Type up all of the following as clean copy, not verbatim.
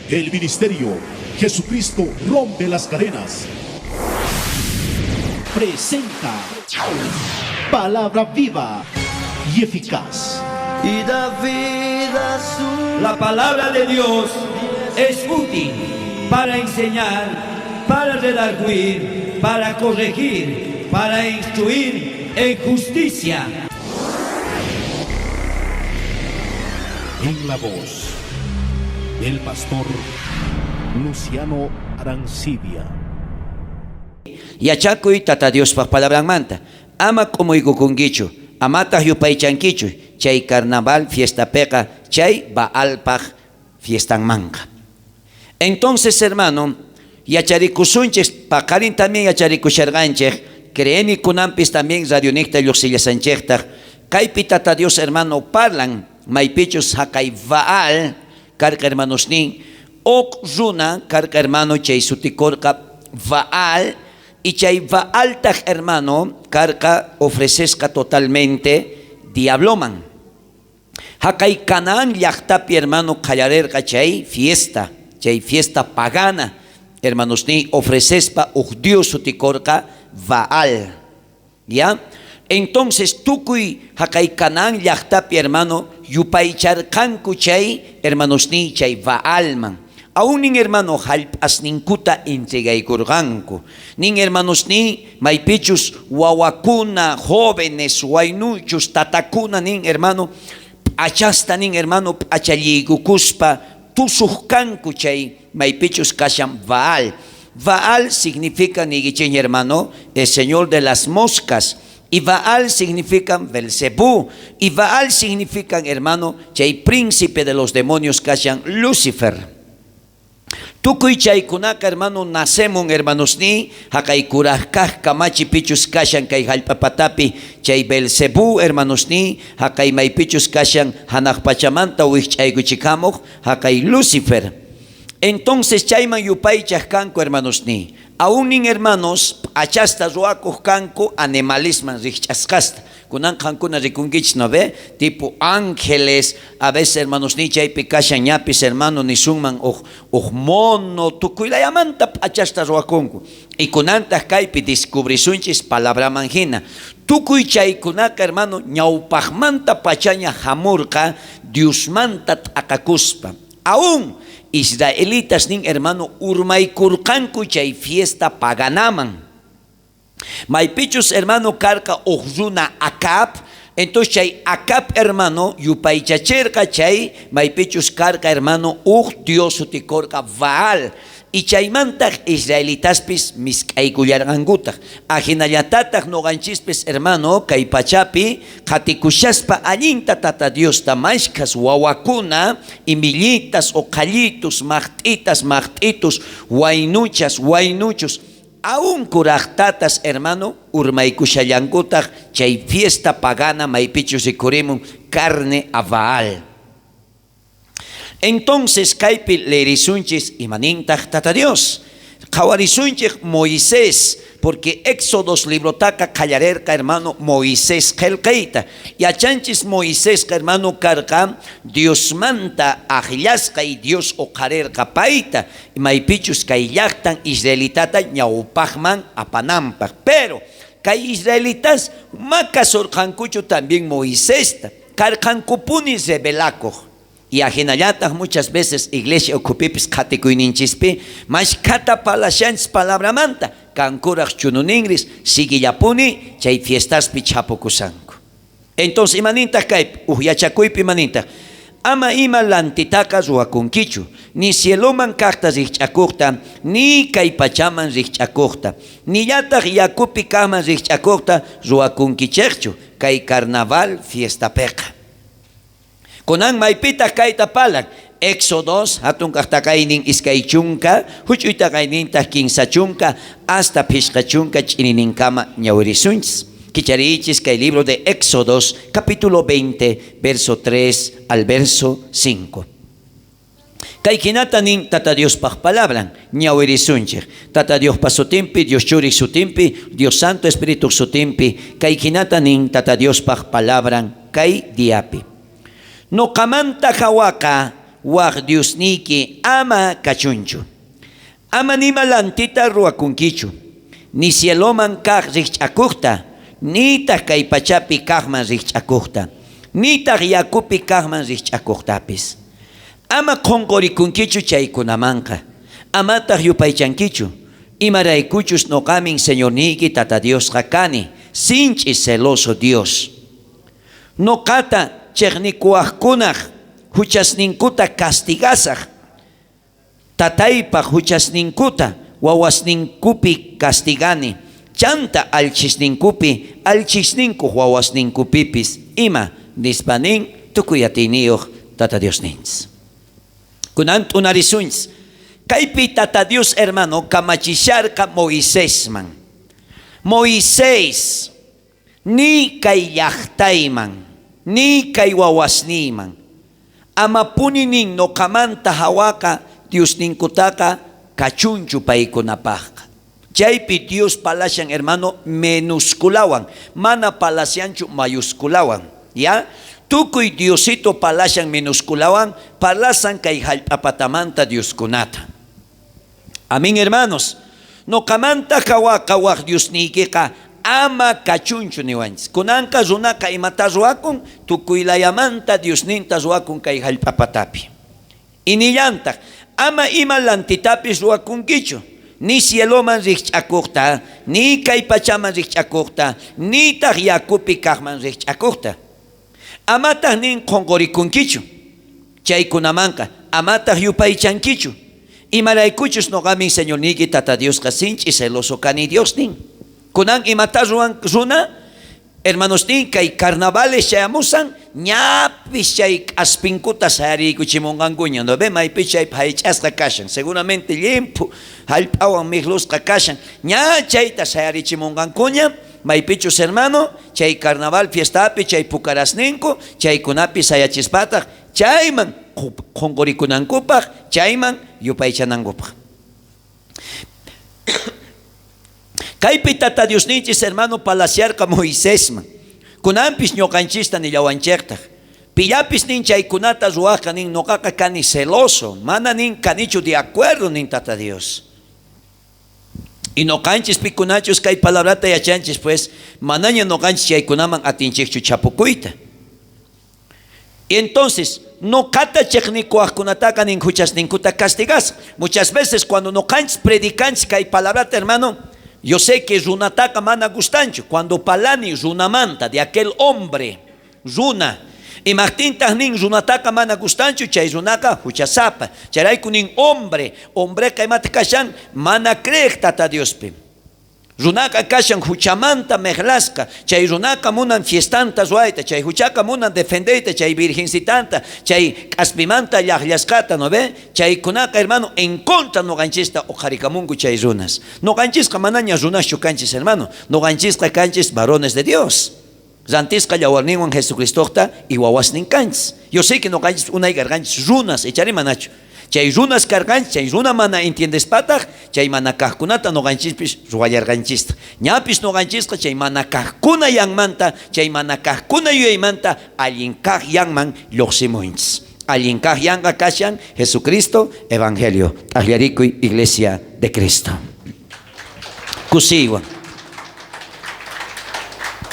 El ministerio Jesucristo rompe las cadenas. Presenta Palabra viva y eficaz. Y da vida su La palabra de Dios es útil para enseñar, para redarguir, para corregir, para instruir en justicia. En la voz del pastor Luciano Arancibia. Yachakuy Tata Diospaj palabranmanta. Ama k'umuykukunkichu, amataj yupaychankichu chay carnaval fiestapeqa chay Baalpaj fiestanmanqa. Entonces, hermano, yacharikusunchis, paqarin también yacharikusharqanchej, creeni kunanpis también radionicta lluqsillasanchejtaj, kaypi Tata Dios, hermano, parlan, maypichus haqay Baal, karqa hermanosnin, ok runa karqa hermano chay sutikorqa Baal, y chay Baaltaj hermano karqa ofrecesqa totalmente diabloman. Haqay Canaán llaqtapi hermano qallarerqa chay fiesta pagana, hermanos ni ofrecespa uj Dios sutikorqa Baal. ¿Ya? Entonces tukuy haqay Canaán llaqtapi hermano yupaycharqanku chay hermanos ni chay Baalman. Aún nin hermano jallp'asninkuta entregaykurqanku. Nin hermanos ni maypichus wawakuna, jóvenes, waynuchus, tatakuna nin hermano p'achasta nin hermano p'achalliykukuspa tusuqkanku chay maypichus kashan Baal. Baal significa, niykichej hermano, el señor de las moscas. Y Baal significa Belcebú. Y Baal significa, hermano, chay príncipe de los demonios kashan Lucifer. Tukuy chaykunaka, hermano, nacemun, hermanos ni, haqay kurajkaj kamachi pichus kashan kay jallp'apatapi, chay Belcebú, hermanos ni, haqay maypichus kashan hanaq pachamanta wijch'aykuchikamuj, haqay Lucifer. Entonces chayman yupaychaj kanku, hermanos ni. Aún nin hermanos, p'achasta ruwakuj kanku animalisman rijch'asqasta. Kunan qankuna rikunkichis, ¿no ve? Tipo ángeles, a veces hermanos ni chaypi kashan ñapis hermano nisunman uj mono, tukuylayamanta p'achasta ruwakunku. Y kunantaj kaypi descubrisunchis palabraman hina. Tukuy chaykunaka hermano ñawpajmanta pachaña jamurqa Diosmanta t'aqakuspa. Aún israelitas nin hermano urmaykurqanku chay fiesta paganaman. Maypichus hermano karqa uj runa Acab, entonces chay Acab hermano yupaychacherqa chay maypichus karqa hermano uj Dios sutikorqa Baal. Y chaymantaq israelitaspis misk'aykullarqankutaj. Ajinallatataq noqanchispis hermano kay pachapi qhatikushaspa allinta Tata Diosta mashkhas wawakuna, imillitas o qhallitus, maqt'itas, maqt'itus, waynuchas, waynuchus. Aún kurajtatas hermano urmaykushallankutaq chay fiesta pagana maypichus rikurimun carne a Baal. Entonces kaypi leerisunchis imanintaq Tata Dios. Qhawarisunchik Moisés, porque Éxodos librotaka qallarerqa hermano Moisés qhelqayta. Yachanchis Moisés hermano karqa Diosmanta aqllasqa y Dios uqharerqa payta. Maypichus kay llaqtan israelitata ñawpaqman apananpaq. Pero kay israelitas makasurqankuchu también Moisesta. Karqankupuni rebelakuq. Y ajinallataj muchas veces iglesia ukhupipis qhatikuyninchispi mashkhata palashanchis palabramanta kankuraj chununingris siguillapuni chay fiestaspi chhapukusanku. Entonces imanintaq kaypi uj yachakuypi imanintaq ama ima lantitaqa ruwakunkichu ni cieloman kaqta rijch'akuqta ni kay pachaman rijch'akuqta nillataq yakupi kaqman rijch'akuqta ruwakunkichejchu kay carnaval fiestapeqa. Kunan maypitaq kayta palan Éxodos hatun kaqtaqaynin iskay chunka huch'uytaqaynintaq kinsa chunka hasta phishqa chunka ch'inininkama ñawirisunchis. Kicharichis kay libro de Éxodos capítulo 20 verso 3 al verso 5. Kay hinata nin Tata Diospaj palabran ñawirisunchik. Tata Diospa sutinpi, Dios churi sutinpi, Dios Santo Espíritu sutinpi, kay hinata nin Tata Diospaj palabran kay diapi. Noqamanta hawaqa waj Diosniyki ama kachunchu. Ama nima lantita ruwakunkichu, ni cieloman kaj rijch'akojta, nitaj kay pachapi kajman rijch'akojta, nitaj yakupi kajman rijch'akojtapis. Ama qonqorikunkichu chaykunamanqa, amataj yupaychankichu, imaraykuchus noqamin Señorniyki Tata Diosqa kani, sinch'i celoso Dios. Noqata chejnikuwajkunaj juchasninkuta castigasaj, tataypaj juchasninkuta wawasninkupi castigani, chanta alchisninkupi, alchisninkuj wawasninkupipis ima, nispa nin tukuy atiyniyoj Tata Diosninchis. Kunan t'unarisunchis. Kaypi Tata Dios, hermano, kamachisharqa Moisesman. Moisés, ni kay llajtayman, ni kay wawasniyman, amapuni nin noqamanta jawaqa Diosninkutaqa kachunchu paykunapajqa. Chaypi Dios palashan, hermano, minusculawan, mana palashanchu mayusculawan, ¿ya? Tukuy Diosito palashan minusculawan, palasan kay jallp'apatamanta Dioskunata. Amén, hermanos. Noqamanta jawaqa waj Diosniykiqa ama kachunchu niwanchis. Kunanqa runaqa imata ruwakun, tukuylayamanta Diosninta ruwakun kay jallp'apatapi. Inillantaq, ama ima lantitapis ruwakunkichu, ni cieloman rijch'akojta, ni kay pachaman rijch'akojta, nitaj yakupi kajman rijch'akojta. Amataj nin qonqorikunkichu, chaykunamanqa, amataj yupaychankichu. Imaraykuchus noqamin Señorniyki Tata Diosqa sinch'i celoso kani Dios nin. Kunan imata ruwan runa, hermanos nin, kay carnavales chayamusan, ñapis chay k'aspinkuta sayariykuchimunqankuña, ¿no ve? Maypi chay phaych'asqa kashan, seguramente llimphu jallp'awan mijlusqa kashan, ña chayta sayarichimunqankuña, maypichus hermano, chay carnaval fiestapi, chay pukarasninku, chaykunapi sayachispataq, chayman qonqorikunankupaj, chayman yupaychanankupaj. Kaypi Tata Diosninchis, hermano, palaciarqa Moisesman. Kunanpis ñuqanchista nillawanchejtaj. Pillapis nin chaykunata ruwajqa nin noqaqa kani celoso, mana nin kanichu de acuerdo nin Tata Dios. Y noqanchis pikunachus kay palabrata yachanchis, pues, manaña noqanchis chaykunaman atinchikchu chapukuyta. Y entonces, noqata chejnikuwajkunataqa nin juchasninkuta castigas. Muchas veces cuando noqanchis predicanchis kay palabrata, hermano, yo sé que runataqa mana gustanchu. Cuando palani runamanta, de aquel hombre, runa, imajtintaq nin runataqa mana gustanchu, chay runaqa juchasapa. Chayrayku nin hombre, hombreqa imata kashan, mana creej Tata Diospi. Runaqa kashan juchamanta mejlasqa, chay runaqa munan fiestanta ruwayta, chay juchaqa munan defendeyta, chay virgencitanta, chay k'aspimanta llajllasqata, ¿no ve? Chaykunaqa, hermano, en contra noqanchista uqharikamunku chay runas. Noqanchisqa manaña runaschu kanchis, hermano. Noqanchisqa kanchis varones de Dios. Rantisqa llawarninwan Jesucristojta y wawasnin kanchis. Yo sé que noqanchis unay karqanchis runas, echari manachu. Chay runas karqanchis, chay runa mana entiendespataq, chay mana kajkunata noqanchispis ruwallarqanchista. Ñapis noqanchisqa chay mana kajkuna yanmanta, chay mana kajkuna yuyaymanta allin kaj yanman lluqsimunchis. Allin kaj yanqa kashan Jesucristo, Evangelio. T'aqllarikuy Iglesia de Cristo. Kusiywan.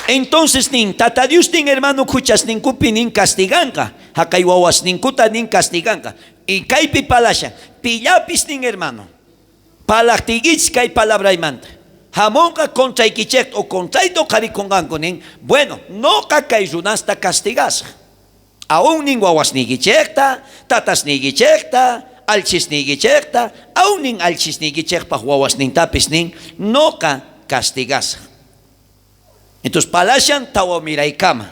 Entonces nin, Tata Dios nin hermano juchasninkupi nin castiganqa, haqay wawasninkuta nin castiganqa. Y kaypi palasha, pillapis nin hermano, palajtiykichis kay palabraymanta. Hamonqa contraykichejta o contrayta uqharikunqanku nin, bueno, noqa kay runasta castigasaj. Aún nin wawasniykichejta, tatasniykichejta, alchisniykichejta, aún nin alchisniykichejpaj wawasnintapis nin, noqa castigasaj. Entonces, palashan tawa miraykama.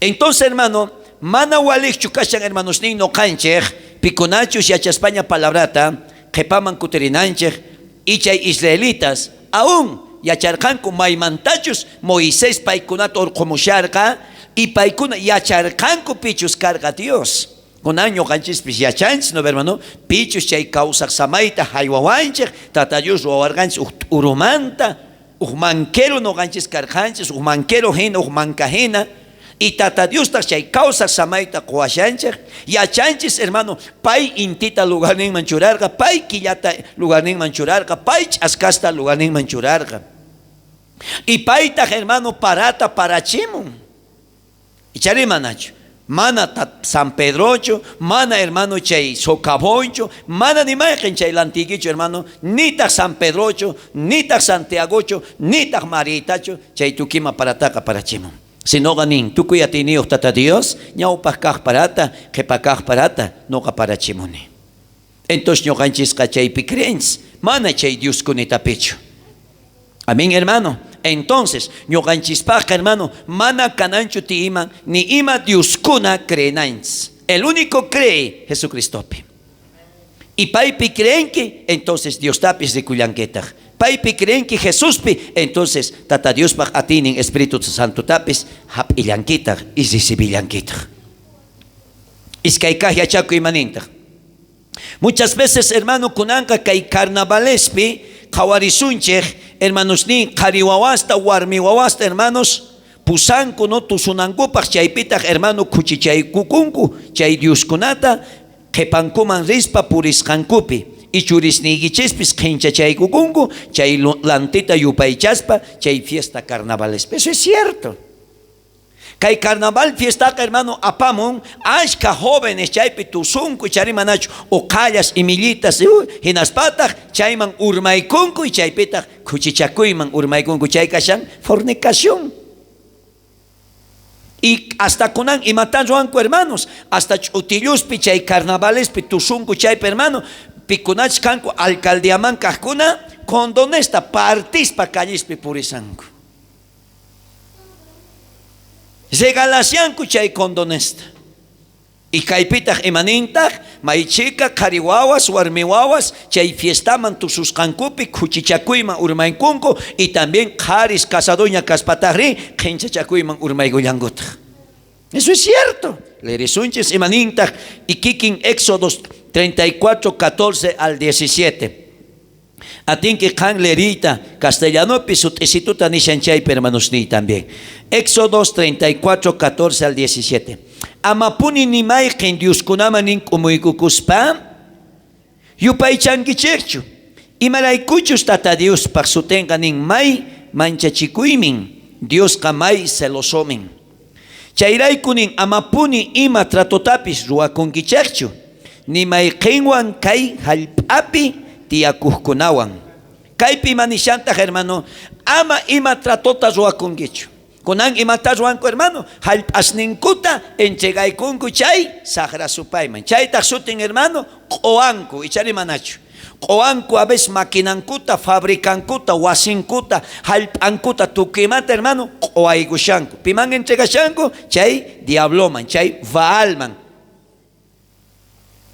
Entonces, hermano, mana walijchu kashan hermanos nin noqanchej, pikunachus yachaspaña palabrata, qhepaman kutirinanchej, y chay israelitas, aún yacharqanku maymantachus Moisés paykunata urqhumusharqa, y paykuna yacharqanku pichus karqa Dios. Kunan ñuqanchispis yachanchis, no, hermano, pichus chay kawsaq samayta haywawanchej, Tata Dios ruwawarqanchis uj t'urumanta, uj manquero noqanchis karqanchis, uj manquero hina, uj manca hina. Y Tata Diostaj chay kawsaj samayta qowashanchej. Yachanchis, hermano, pay intita lugarninman churarqa, pay killata lugarninman churarqa, pay ch'askasta lugarninman churarqa. Y paytaj, hermano, parata parachimun. Ichari manachu. Mana San Pedrocho, mana hermano chay socavoncho, mana ni mayqen chay lantiykichu, hermano, nitaq San Pedrocho, nitaq Santiagocho, nitaq Maritacho, chay tukima parataqa parachimun. Sinoqa nin, tukuy atiyniyuq Tata Dios, ñawpaq kaq parata, qhipa kaq parata, noqa parachimuni. Entonces ñuqanchisqa chaypi creenchis, mana chay Dioskunitapichu. Amén, hermano. Entonces, ñuqanchispaqqa, hermano, mana kananchu ti ima, ni ima Dioskuna creenanchis. El único cree Jesucristopi. Y paypi creenki, entonces Diostapis rikullankitaj. Paypi creenki Jesuspi, entonces Tata Diospaj atiynin Espíritu Santotapis hap'illankitaj y recibillankitaj. Iskay kaj yachakuy imanintaj. Muchas veces, hermano, kunanqa kay carnavalespi qhawarisunchej, hermanosnin, qhari wawasta, warmi wawasta, hermanos, pusanku, no tusunankupaj, chaypitaj, hermano, khuchichaykukunku, chay Dioskunata qhipankuman rispa purisqankupi. Y churisniykichispis qhinchachaykukunku, chay lantita yupaychaspa, chay fiesta carnavalespi. Eso es cierto. Kay carnaval fiestaqa, hermano, apamun ashka jóvenes chaypi tusunku, charimanachu, uqallas, imillitas, hinaspataj chayman urmaykunku y chaypitaj khuchichakuyman urmaykunku, chay kashan fornicación. Y hasta kunan imatan ruwanku, hermanos, hasta ch'utilluspi chay carnavalespi tusunku chaypi, hermano, pikunach kanku alcaldiaman kajkuna condonesta partispa callispi purisanku. Regalasianku chay condonesta. Y kaypitaj imanintaj, maychika qhari wawas, warmi wawas, chay fiestaman tususqankupi khuchichakuyman urmaykunku, y también qharis casadoña kaspatajri qhinchachakuyman urmaykullankutaj. Eso es cierto. Lerisunchis imanintaj y kikin Éxodos 34, 14 al 17. Atinki qan lerita castellanopi sut'isituta nishan chaypi, hermanosniy, también. Éxodos 34, 14 al 17. Amapuni ni mayqin Dioskunaman nin k'umuykukuspa yupaychankichikchu. Imaraykuchus Tata Diospaq sutinqa nin may manchachikuymin, Diosqa may celosomin. Chayrayku nin amapuni ima tratotapis ruwakunkichikchu, ni mayqinwan kay hallp'api tiyakujkunawan. Kaypi imanishantaq, hermano, ama ima tratota ruwakunkichu. Kunan imata ruwanku, hermano, hallp'asninkuta entregaykunku chay saqra supayman. Chaytaq sutin, hermano, q'uwanku, ichari manachu. Q'uwanku a veces maquinankuta, fabricankuta, wasinkuta, hallp'ankuta, tukuymanta, hermano, q'uwaykushanku. Piman entregashanku? Chay diabloman, chay Baalman.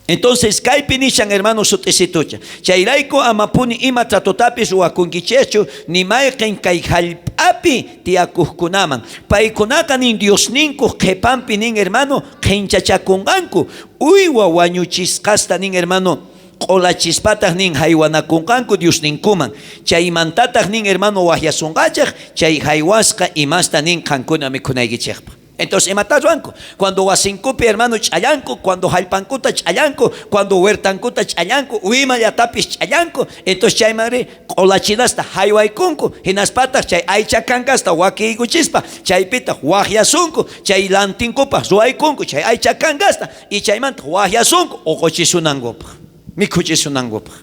Entonces, kaypi nishan, hermano, sut'isitucha. Chayrayku amapuni ima tratotapis ruwakunkichejchu, ni mayqen kay hallp'api tiyakujkunaman. Paykunaqa nin Diosninkuj qhipanpi nin, hermano, qhinchachakunqanku. Uywa wañuchisqasta nin, hermano, q'ulachispataj nin haywanakunqanku Diosninkuman. Chaymantataj nin, hermano, wajyasunqachej, chay haywasqa imasta nin qankuna mikhunaykichejpaj. Entonces, imata ruwanku? Cuando wasinkupi, hermano, ch'allanku, cuando hallpankuta ch'allanku, cuando huertankuta ch'allanku, uimallatapis ch'allanku, entonces chaymari q'ulachinasta haywaykunku, hinaspataq chay aycha kankasta wakiykuchispa, chaypitaq waqyasunku, chay lantinkupaq ruwaykunku, chay aycha kankasta, y chaymanta waqyasunku uquchisunankupaq, mikhuchisunankupaq.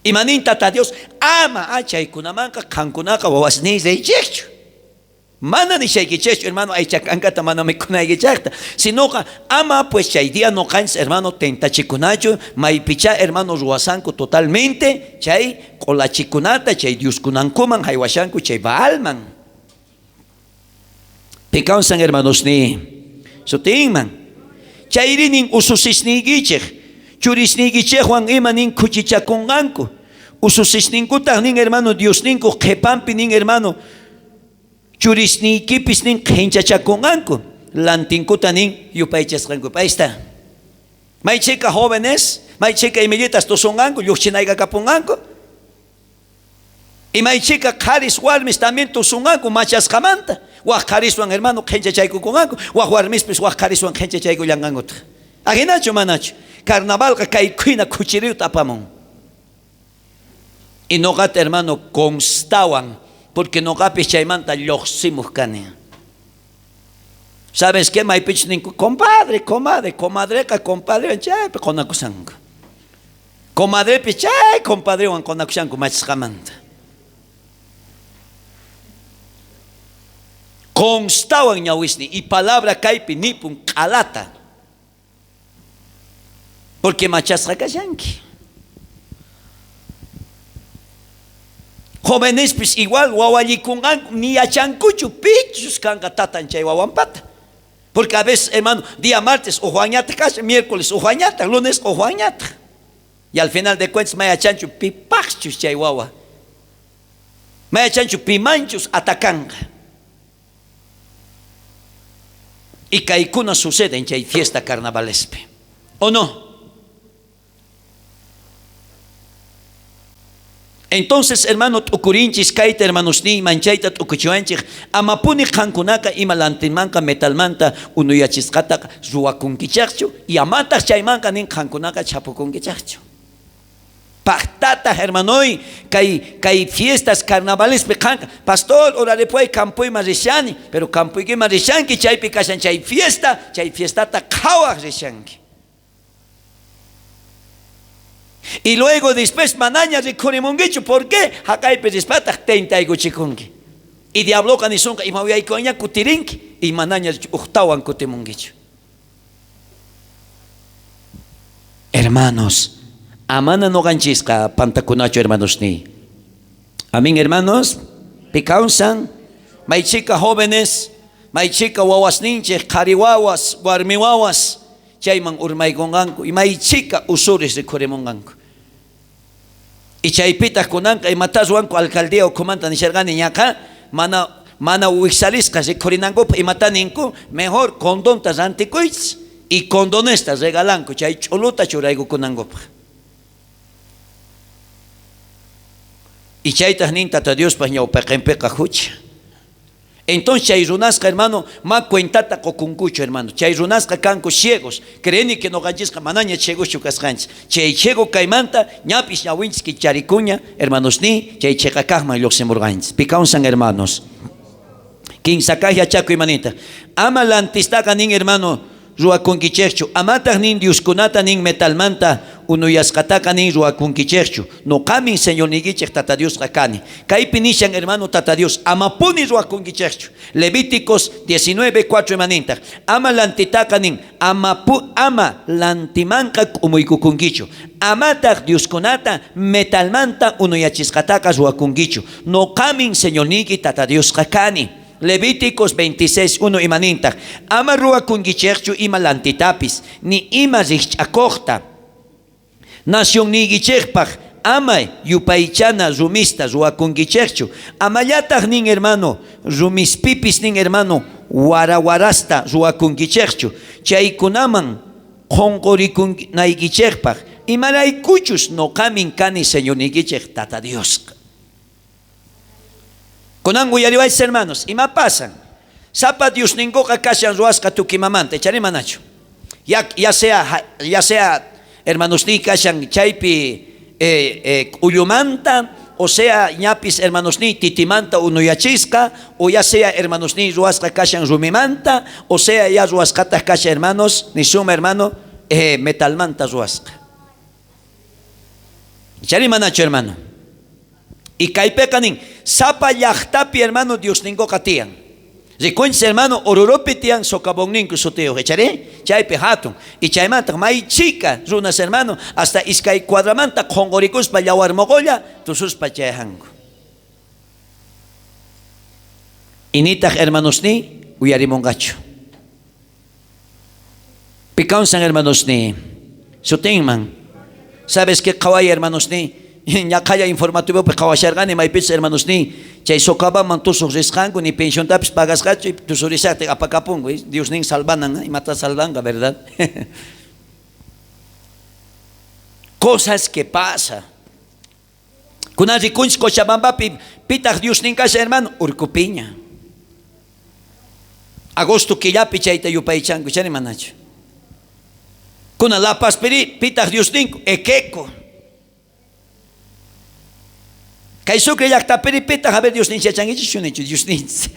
Imanin Tata Dios, ama chaykunamanqa qankunaqa wawasniy riychikchu. Mana nishaykichikchu, hermano, aycha kankata mana mikhunaykichikta. Sinoqa ama pues chay día noqanchis, hermano, tentachikunachu, maypicha, hermano, ruwasanku totalmente, chay q'ulachikunata, chay Dioskunankuman haywashanku, chay Baalman. Pikansan, hermanos, ni sutinman. Chayrinin ususisniykichik, churisniykichikwan ima nin khuchichakunqanku. Ususisninkutaq nin, hermano, Diosninku qhipanpi nin, hermano, churisniykipis nin qhinchachakunqanku, lantinkuta nin yupaychasqanku. Ahí está. Maychika jóvenes, maychika imillitas tusunqanku, lluqchinaykakapunqanku. Y may chhika qharis warmis también tusunqanku machasqamanta. Waj qhariswan hermano qhenchachaykukunqanku, waj warmispis waj qhariswan qhenchachaykullanqankutaj. Ajinachu manachu? Carnavalqa kay khina khuchiriuta apamun. Y noqata hermano constawan, porque noqapis chaymanta llojsimuj kani. ¿Sabes qué? Maypichus ninku, compadre, comadre, comadreqa compadrewan chaypi qonakushanku. Comadrepis chay compadrewan qonakushanku machisqamanta. Constawan ñawisni y palabra kaypi nipun q'alata. Porque machasqa kashanki. Jovenespis igual wawallikunqanku ni yachankuchu pichus kanqa tatan chay wawanpata. Porque a veces, hermano, día martes ujwanñataq kashan, miércoles ujwanñataq, lunes ujwanñataq. Y al final de cuentas ma yachanchu pipaqchus chay wawa. Ma yachanchu pimanchus atakanqa. Y kaykuna suceden chay fiesta carnavalespi. ¿O no? Entonces, hermano, t'ukurinchis kayta, hermanosniy, manchayta t'ukuchiwanchej, amapuni qankunaqa ima lantinmanqa metalmanta unuyachisqataqa ruwakunkichejchu, y amataj chaymanqa nin qankunaqa chhapukunkichejchu. Pajtataj, hermanoy, kay, kay fiestas carnavalespi qanqa, pastor, oraripuway campoyman rishani, pero campoykiman rishanki, chaypi kashan chay fiesta, chay fiestata qhawaj rishanki. Y luego después manaña rikhurimunkichu, ¿por qué? Jaqaypi rispataj tentaykuchikunki. Y diabloqa nisonqa ima uyaykuwanña kutirinki, y manaña ujtawan kutimunkichu. Hermanos, amana noqanchisqa pantakunachu, hermanosniy. Amén, hermanos. Pi kawsan, may chhika jóvenes, may chhika wawasninchej, qhari wawas, warmi wawas, chayman urmaykunqanku, y may chhika usuris rikhurimunqanku. Y chaypitaj kunanqa imatá ruwanku alcaldía ukhumanta nisharqani ñaqa, mana mana wijsalisqa rikhurinankupaj imatá ninku, mejor condonta rantikuychis y condonesta regalanku chay ch'uluta churaykukunankupaj. Y chaytaj nin Tata Diospaj ñawpaqenpeqa jucha. Entonces chay runasqa, hermano, ma cuentata qokunkuchu, hermano. Chay runasqa kanku ciegos. Creeni que noqanchisqa manaña ciegoschu kasqanchis. Chay ciego kaymanta ñapis ñawinchis kicharikuña, hermanosniy, chay cheqa kajman llojsimurqanchis. Pi kawsan, hermanos. Kinsa kaj yachakuy manita. Ama lantistaqa nin, hermano, ruwakunkichejchu. Amataj nin dioskunata nin metalmanta unuyasqataqa nin ruwakunkichejchu. Noqamin Señorniykichej Tata Diosqa kani. Kaypi nishan, hermano, Tata Dios, amapuni ruwakunkichejchu. Levíticos 19:4 imanintaj. Ama lantitaqa nin, ama, pu, ama lantimanqa k'umuykukunkichu. Amataj dioskunata metalmanta unuyachisqataqa ruwakunkichu. Noqamin Señorniyki Tata Diosqa kani. Levíticos 26:1 imanintaj. Ama ruwakunkichejchu ima lantitapis, ni ima rijch'akojta. Nacionniykichejpaj ama yupaychana rumista ruwakunkichejchu. Amallataj nin, hermano, rumispipis nin, hermano, warawarasta ruwakunkichejchu. Chaykunaman qonqorikunaykichejpaj. Imaraykuchus noqamin kani Señorniykichej Tata Diosqa. Kunan uyariwaychis, hermanos, ima pasan? Sapa Diosninkuqa kashan ruwasqa tukimamanta, ichari manachu? Ya, ya sea, ya sea hermanosniy kashan chaypi k'ullumanta, o sea ñapis hermanosniy titimanta unuyachisqa, o ya sea hermanosniy ruwasqa kashan rumimanta, o sea ya ruwasqataj kashan, hermanos, nisuma, hermano, metalmanta ruwasqa. Ichari manachu, hermano? Y kaypeqa nin, sapa llajtapi, hermano, Diosninkoqa tiyan. Rikunchis, hermano, Oruropi tiyan socavonninku sutiyuq, ichari? Chaypi hatun. Y chaymanta may chhika runas, hermano, hasta iskay cuadramanta qhonqorikuspa yawar moqolla tususpa chayjanku. Y nitaj, hermanosniy, uyarimunqachu. Pi kawsan, hermanosniy, sutinman. ¿Sabes qué? Qhaway, hermanosniy, ñaqhalla informativopi qhawasharqani maypichus, hermanosniy, chay socavaman tusuq risqanku, ni pensiontapis pagasqachu, tusurishajtin apakapunku. Diosnin salvanan, imata salvanqa, verdad? Cosas que pasa. Kunan rikunchis Cochabambapi pitaq Diosnin kashan, hermano, urkupiña. Agosto killapi chayta yupaychanku, chani manachu. Kunan La Pazpiri pitaq Diosninku, Ekeko. Kay Sucre llaqtapiri pitaq, a ver, Diosninchik yachankichis nichu, Diosninchik.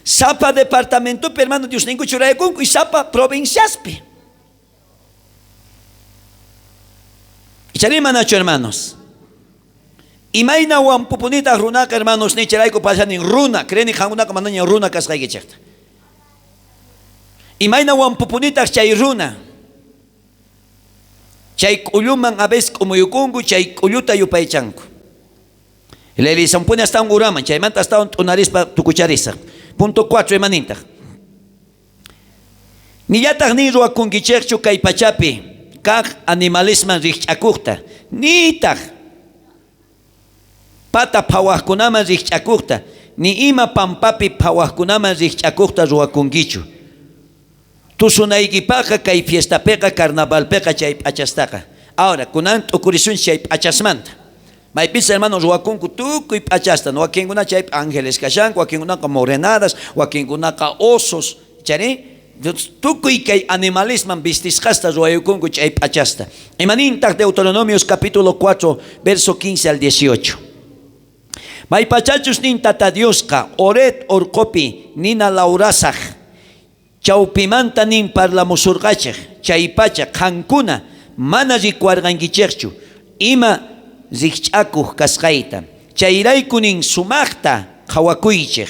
Sapa departamentopi, hermano, Diosninku churaykunku y sapa provinciaspi. Ichari manachu, hermanos. Imayna wampupunitaq runaqa, hermanos, nicharayku pasanin runa, creni qankunaqa manaña runa kasqaykichikta. Imayna wampupunitaq chay runa. Chay k'ulluman a veces k'umuyukunku, chay k'ulluta yupaychanku. Lelisampuni astawan uraman, chaymanta astawan t'unarispa tukucharisaq. Punto 4, imanintaq. Nillataq ni ruwakunkichikchu kay pachapi kaq animalisman rikch'akuqta, nitaq pata phawaqkunaman rikch'akuqta, ni ima pampapi phawaqkunaman rikch'akuqta ruwakunkichu. Tusunaykipaqqa kay fiestapiqa, carnavalpiqa chay p'achastaqa. Ahora, kunan t'ukurisun chay p'achasmanta. Maypis, hermano, ruwakunku tukuy p'achasta. Wakinkuna chay ángeles kashanku, wakinkunaqa morenadas, wakinkunaqa osos, chari? Tukuy kay animalisman vistisqasta ruwayukunku chay p'achasta. Imanintaq Deuteronomios capítulo 4, verso 15 al 18. Maypachachus nin Tata Diosqa, Oret orqopi nina laurasaj, chawpimanta nin parlamusurqachej, chay pacha qankuna mana rikuarqankichejchu, ima rikch'akuq kasqayta. Chayrayku nin sumaqta qhawakuychej.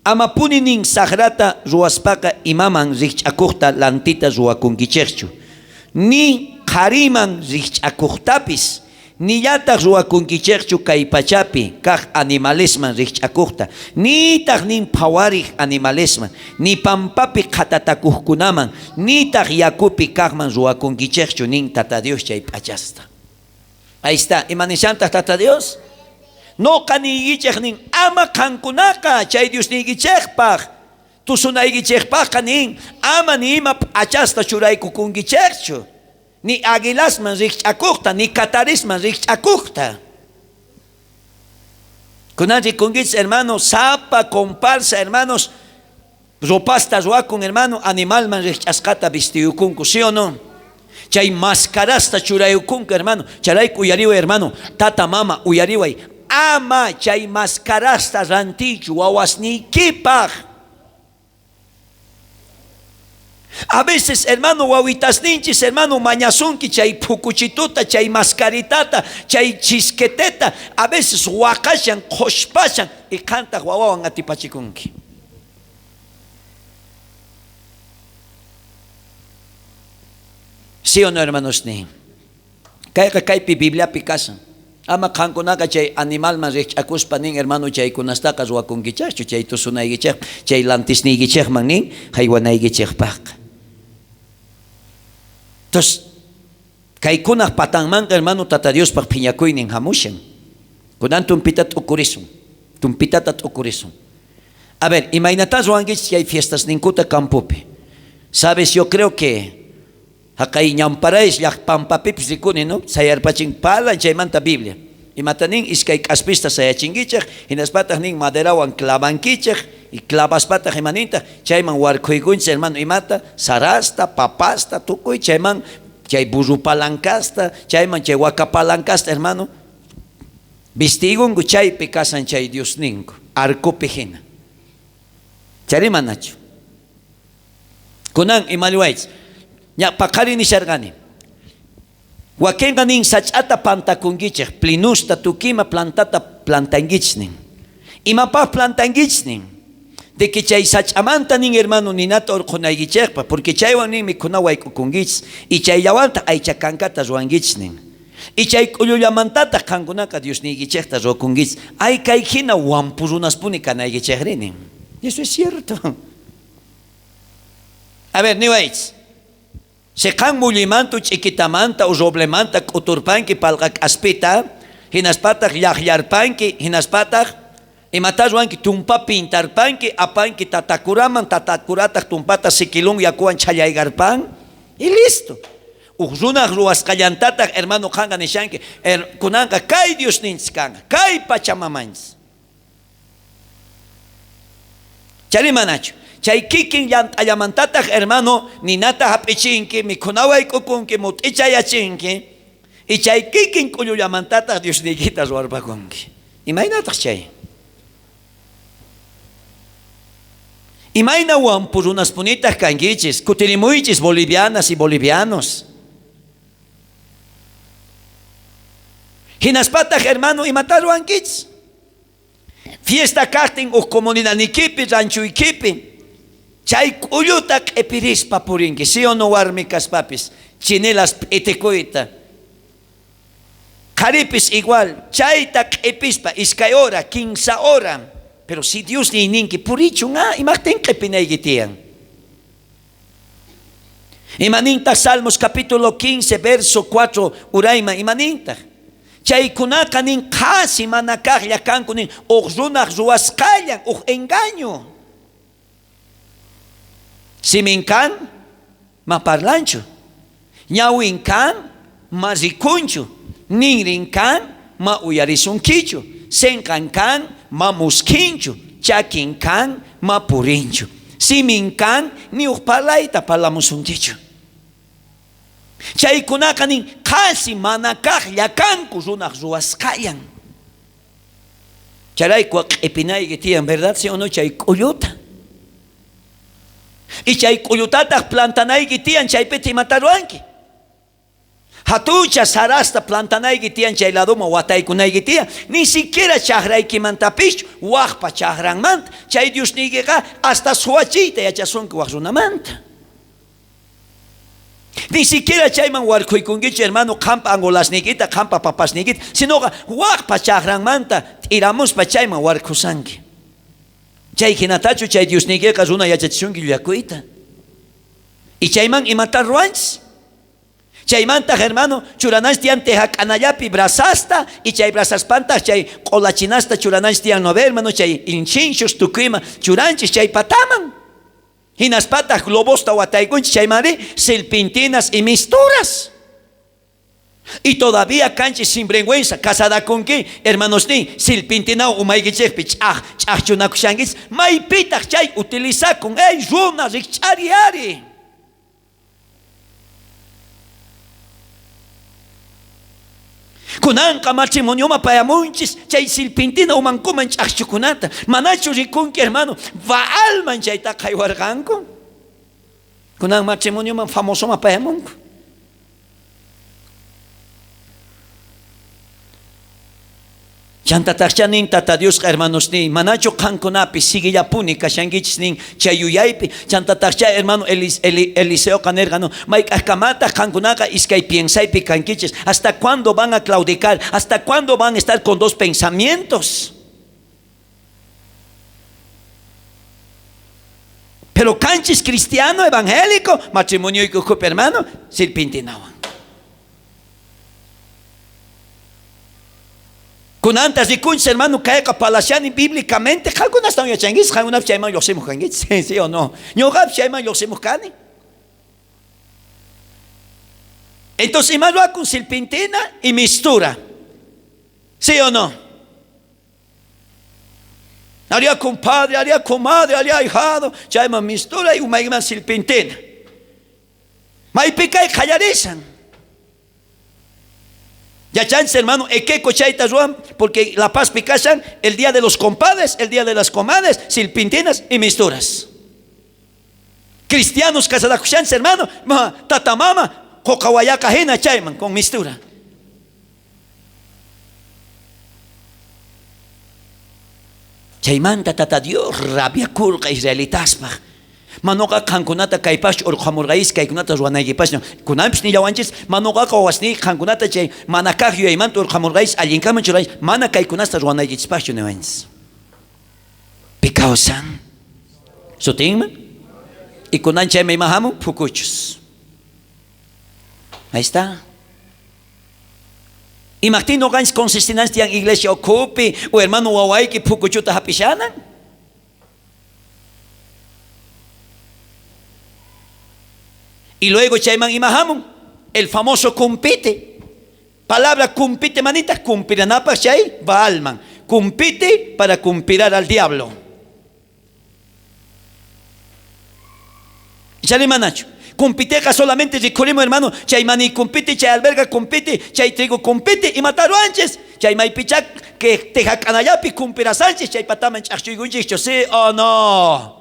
Amapuni nin saqrata ruwaspaqa imaman rikch'akuqta lantita ruwakunkichejchu. Ni qhariman rikch'akuqtapis, nillataq ruwakunkichejchu kay pachapi kaq animalesman rikch'akuqta, nitaq nin phawariq animalesman, ni pampapi qhatatakuqkunaman, nitaq yakupi kaqman ruwakunkichejchu nin Tata Dios chay p'achasta. Ahí está, imanishantaq Tata Dios? Noqa niykichej nin ama qankunaqa chay Dios niykichejpaq, tusunaykichejpaqqa nin ama ni ima p'achasta churaykukunkichejchu, ni aguilasman rikch'akuqta, ni katarisman rikch'akuqta. Kunan rikunkichis, hermano, sapa comparsa, hermanos, ropasta ruwakun, hermano, animalman rikch'asqata vistiyukunku, ¿sí o no? Chay mascarasta churayukunku, hermano. Chayrayku uyariway, hermano, tata, mama, uyariway. Ama chay mascarasta rantichu wawasniykipaq. A veces, hermano, wawitasninchis, hermano, mañasunki chay phukuchituta, chay mascaritata, chay chisqueteta, a veces waqashan, qhushpashan, y qantaq wawawan atipachikunki. ¿Sí o no, hermanos? Ni. Kayqa kaypi Bibliapi kasan. Ama qankunaqa chay animalman rikch'akuspa nin, hermano, chaykunastaqa ruwakunkichaqchu, chay tusunaykichaq, chay lantisniykichaqman nin, haywanaykichaqpaqqa. Entonces, kaykunaq patanmanqa, hermano, Tata Diospaq phiñakuynin hamushan. Kunan tumpita t'ukurisun, tumpitata t'ukurisun. A ver, imaynatá ruwankichis chay fiestas ninkuta campopi. Sabes, yo creo que haqay ñamparais llaq pampapipis rikuni, no? Sayarpachin palan chaymanta Biblia. Imata nin iskay k'aspista sayachinkichej, hinaspataq nin maderawan clavankichej, y clavaspataq imanintaq chayman warkhuykunchis, hermano, imata sarasta, papasta, tukuy chayman chay burru palancasta, chayman chay waka palancasta, hermano. Vistigunku chaypi kasan chay Diosninku, arcopi hina. Charimanachu. Kunan imaliwaychis. Ña paqari nisharqani. Wakinqa nin sach'ata pantakunkichej, plinusta tukima plantata plantankichis nin. Imapaq plantankichis nin. De que chay sach'amanta nin, hermano, ninata urqhunaykichejpa, porque chaywan nin mikhuna wayk'ukunkichis, y chayllawanta aycha kankata ruwankichis nin. Y chay k'ullullamantataq qankunaqa Diosniykichejta ruwakunkichis. Ay, kay hina wampu runaspuni kanaykichejri nin. Y eso es cierto. A ver, niwaychis. Si qan mullimanta, ch'ikitamanta o roblemanta k'uturpanki palqa k'aspita, hinaspataq llaqllarpanki, hinaspataq imata ruwanki tumpa pintarpanki, apanki tatakuraman, tatakurataq tumpata sikilun yakuwan chhallaykarpan, y listo. Uj runaj ruwasqallantataj, hermano, qanqa nishanki, kunanqa kay Diosninchis kanqa, kay Pachamamanchis. Chayri manachu? Chay kikin llant'allamantataj, hermano, ninata jap'ichinki, mikhuna wayk'ukunki, mut'ichayachinki, y chay kikin k'ullullamantataj Diosniykita ruwarpakunki. Imaynataj chay? Imayna wampu runaspunitaj kankichis? Kutirimuychis, bolivianas y bolivianos. Hinaspataj, hermano, imata ruwankichis? Fiesta kajtin uj comunidadniykipi, ranchuykipi, chay k'ulluta q'epirispa purinki, sí o no warmi kaspapis, chinelas p'itikuyta. Qharipis igual, chayta q'epispa iskay hora, kinsa hora. Pero si Diosniy ninki, purichun, ah, imajtin q'epinayki tiyan? Ima nintaj Salmos capítulo 15, verso 4 urayman, ima nintaj? Chaykunaqa nin qhasi mana kajlla kanku nin, uj runaj ruwasqallan, uj engaño. Simin kan, ma parlanchu. Ñawin kan, ma rikunchu. Ninrin kan, ma uyarisunkichu. Senqan kan, ma muskhinchu. Chakin kan, ma purinchu. Simin kan, ni uj parlayta parlamusunkichu. Chaykunaqa nin qhasi mana kajlla kanku runaj ruwasqallan. Chayrayku q'ipinayki tiyan, verdad, sí o no, chay k'ulluta. Y chay k'ullutataj plantanayki tiyan, chaypita imata ruwanki. Jatucha sarasta plantanayki tiyan, chay ladoman wataykunayki tiyan. Ni siquiera chajraykimantapischu, wajpa chajranmanta. Chay Diosniykiqa hasta suwachiyta yachasunki waj runamanta. Ni siquiera chayman warkhuykunkichu, hermano, qhampa angolasniykita, qhampa papasniykita, sinoqa wajpa chajranmanta t'iramuspa chayman warkhusanki. Chay hinatachu chay Diosniykiqa runa yachachisunki llullakuyta. Y chayman imata ruwanchis? Chaymantaq, hermano, churananchis tiyan tejak'anallapi brasasta, y chay brasaspantaq chay q'olachinasta churananchis tiyan, no ve, hermano, chay inchinchus tukuyman churanchis chay pataman. Hinaspataq globosta wataykunchis chaymanri silpintinas y misturas. Y todavía kanchis sinvergüenza, casadakunki, hermanosnin, silpintinawan umaykichejpi ch'aj, ch'ajchunakushankichis, maypitaq chay utilizakun, ey, runa, rikch'ari ari. Kunanqa matrimonioman payamunchis chay silpintina umankuman ch'ajchukunata. Manachu rikunki, hermano, Baalman chaytaqa haywarqanku? Kunan matrimonioman famosoman payamunku. Chantatajchá nin Tata Diosqa, hermanosniy, manachu qankunapi siguillapuni kashankichis nin chay yuyaypi. Chantatajchá hermano Eliseoqa nerqa, no, mayk'ajkamataj qankunaqa iskay piensaypi kankichis? ¿Hasta cuándo van a claudicar? ¿Hasta cuándo van a estar con dos pensamientos? Pero kanchis cristiano evangélico, matrimonio ukhupi, hermano, sirpintinawan. Kunanta rikunchis, hermano, kayqa palashani bíblicamente, qankunastawan yachankichis, qankunapis chayman lluqsimuq kankichis, sí o no? Ñuqapis chayman lluqsimuq kani. Entonces, ima ruwakun? Silpintina y mistura. ¿Sí o no? Haría compadre, haría comadre, haría ahijado, chayman mistura y umayman silpintina. Maypi kay qallarisan. Yachanchis, hermano, ekeko chayta ruwan, porque La Pazpi kashan el día de los compadres, el día de las comadres, silpintinas y misturas. Cristianos casadakushanchis, hermano, ma, tata mama, qoqawayaka hina chayman con mistura. Chaymanta Tata Dios rabiakurqa israelitaspaj. Manoqa qankunata kaypaschu urqhamurqayis kaykunata ruwanaykipaschu. Kunanpis nillawanchis, manoqaqa wawasniy qankunata chay mana kaq yuyaymanta urqhamurqayis allinkaman churayis, mana kaykunasta ruwanaykichispaschu niwanchis. Pi kawsan? Sutinman? Y kunan chayman ima hamun? Phukuchus. Ahí está. Imajtin noqanchis consistinanchis tiyan iglesia ukhupi o hermano wawayki phukuchuta hap'ishanan? Y luego chayman ima hamun? El famoso kumpiti. Palabra kumpiti manita, kumpiranapaj chay Baalman. Kumpiti para kumpirar al diablo. Ichari manachu. Kumpiteqa solamente rikhurimun hermano, chay mani kumpiti, chay alberga kumpiti, chay trigo kumpiti, imata ruwanchis, chay maypichá que tejak'anallapi kumpirasanchis, chay pataman ch'ajchuykunchikchu, sí o no.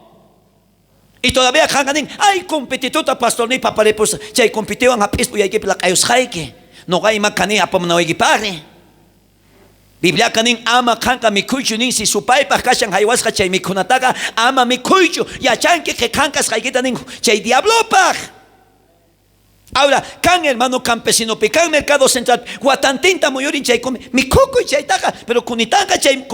Y todavía qanqa nin, ay kumpitituta pastorniy paparipus, chay kumpitiwan hap'ispa uyaykipi laq'ayusqayki, noqa ima kani apamunawaykipaqri. Bibliaqa nin, ama qanqa mikhuychu nin, si supaypaj kashan jaywasqa chay mikhunataqa ama mikhuychu, yachanki que qan kasqaykita nin chay diablopaj. Ahora, kan hermano campesinopi, kan mercado central, watantinta muyurin chay mikhukuy chaytaqa, pero kunitanqa chay